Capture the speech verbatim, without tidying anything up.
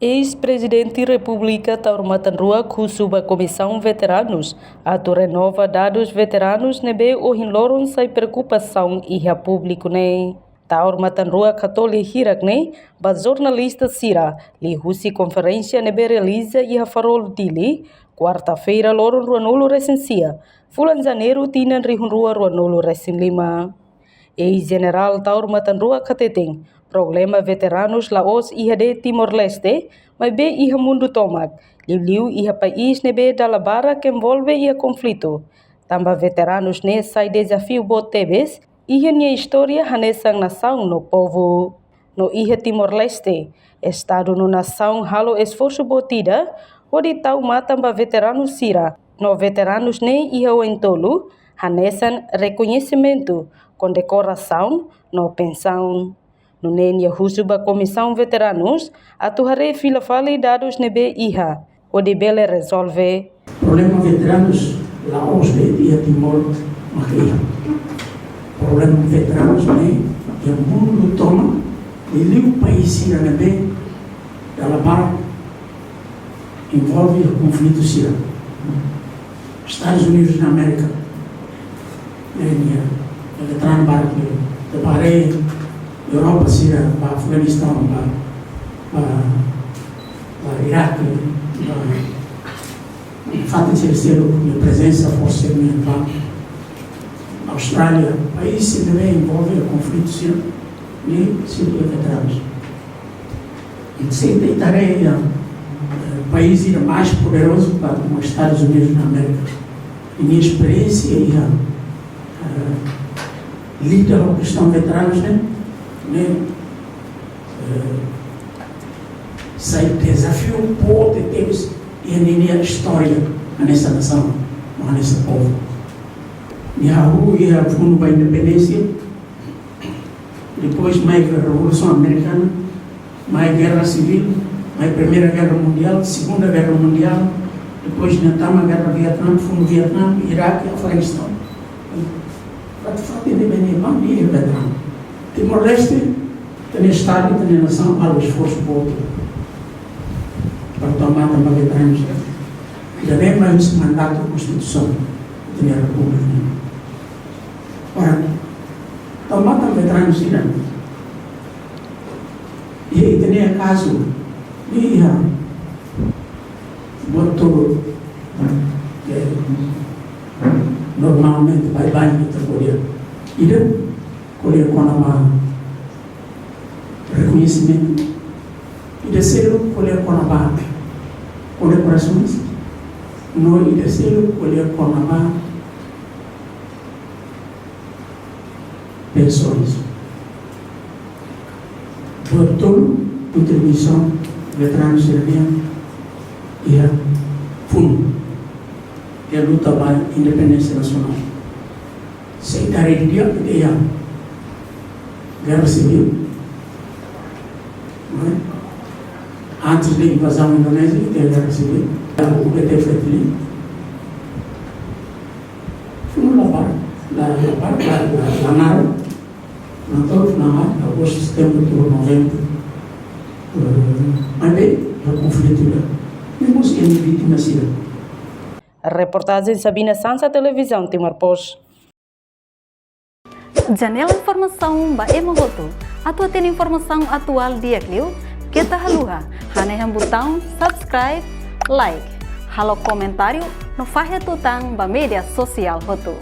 Eis-Prezidente Repúblika Taur Matan Ruak husu ba Komisaun Veteranus atu renova dadus veteranus ne'ebé ohin loron sai preokupasaun iha públiku ne'e. Taur Matan Ruak hatoli hirak ne'e ba jornalista sira liuhusi konferénsia ne'ebé realiza iha Farol, Dili, kuarta-feira, loron ruanulu resin sia, fulan Janeiru, tinan rihun rua ruanulu resin lima. Eis-Jenerál Taur Matan Ruak hateten, problema veteranus la'ós iha de'it Timor-Leste, maibé iha mundu tomak, liuliu iha país ne'ebé dala barak envolve iha konflitu. Tanba veteranus ne'e sai dezafiu boot tebes iha nia istória hanesan nasaun no povu. No iha Timor-Leste, Estadu no nasaun halo esforsu boot ida hodi tau matan ba veteranus sira. No veteranus ne'e iha oin tolu, hanesan rekoñesimentu, kondekorasaun no pensaun. Nune'e nia husu ba Komisaun Veteranus atu haree fila fali dadus ne'ebé iha, hodi bele rezolve. Problema veteranus la'ós de'it iha Timor mak iha. Problema veteranus ne'e iha mundu tomak, liuliu país sira ne'ebé dala barak envolve iha konflitu sira. Estadus Unidus da Amérika, ne'e nia veteranu barak ne'e, ita bá haree Europa sira, bá Afeganistaun, bá, bá, bá Iraque, bá fatin sira seluk, nia prezensa forsa ne'e bá Austrália, país sira ne'ebé envolve konflitu sira, ne'e sira iha veteranus. Se ita haree, eh, país ida mais poderozu, komu Estadus Unidus da Amérika, nia esperiénsia iha, eh, lida ho kestaun veteranus ne'e, ne'e, eh, sai dezafiu boot tebes iha ninia istória hanesan nasaun, hanesan povu. Nia hahú iha funu ba independénsia, depois mai Revolusaun Amerikana, mai Gerra Sivíl, mai Primeira Gerra Mundiál, Segunda Gerra Mundiál, depois nia tama Gerra Vietname, funu Vietname, Iraque, Afeganistaun. Fatin-fatin ne'ebé nia bá, nia veteranu. Timor-Leste, ita-nia Estadu, ita-nia nasaun halo esforsu boot para tau matan ba veteranus. Ida-ne'e mak husi mandatu konstitusionál ita-nia repúblika. Ora, tau matan veteranus sira, iha ita-nia kazu, iha buat tolu, eh, normalmente baibain ita ko'alia. Ida, ko'alia kona-ba rekoñesimentu. Ida seluk ko'alia kona-ba kondekorasaun. No ida seluk ko'alia kona-ba pensaun. Buat tolu kontribuisaun veteranu sira-nian iha funu, iha luta ba independénsia nasionál. Se ita haree didi'ak, ita iha Gerra Sivíl, não é? Antes da invazaun Indonézia, ita iha Gerra Sivíl, iha U G T Fretilin. Funu la barak, la, la barak, la, la, la naruk. Entaun, na agostu, setembru, outubru, novembru, eh, maibé iha konflitu la. Ne'e mós iha vítima sira. Reportajen Sabina Sansa, Televizaun Timor Post. Janela informasaun ba ema hotu. Atu hatene informasaun atuál di'ak liu, keta haluha hanehan butaun subscribe, like, halo komentáriu no fahe tutan ba média sosiál hotu.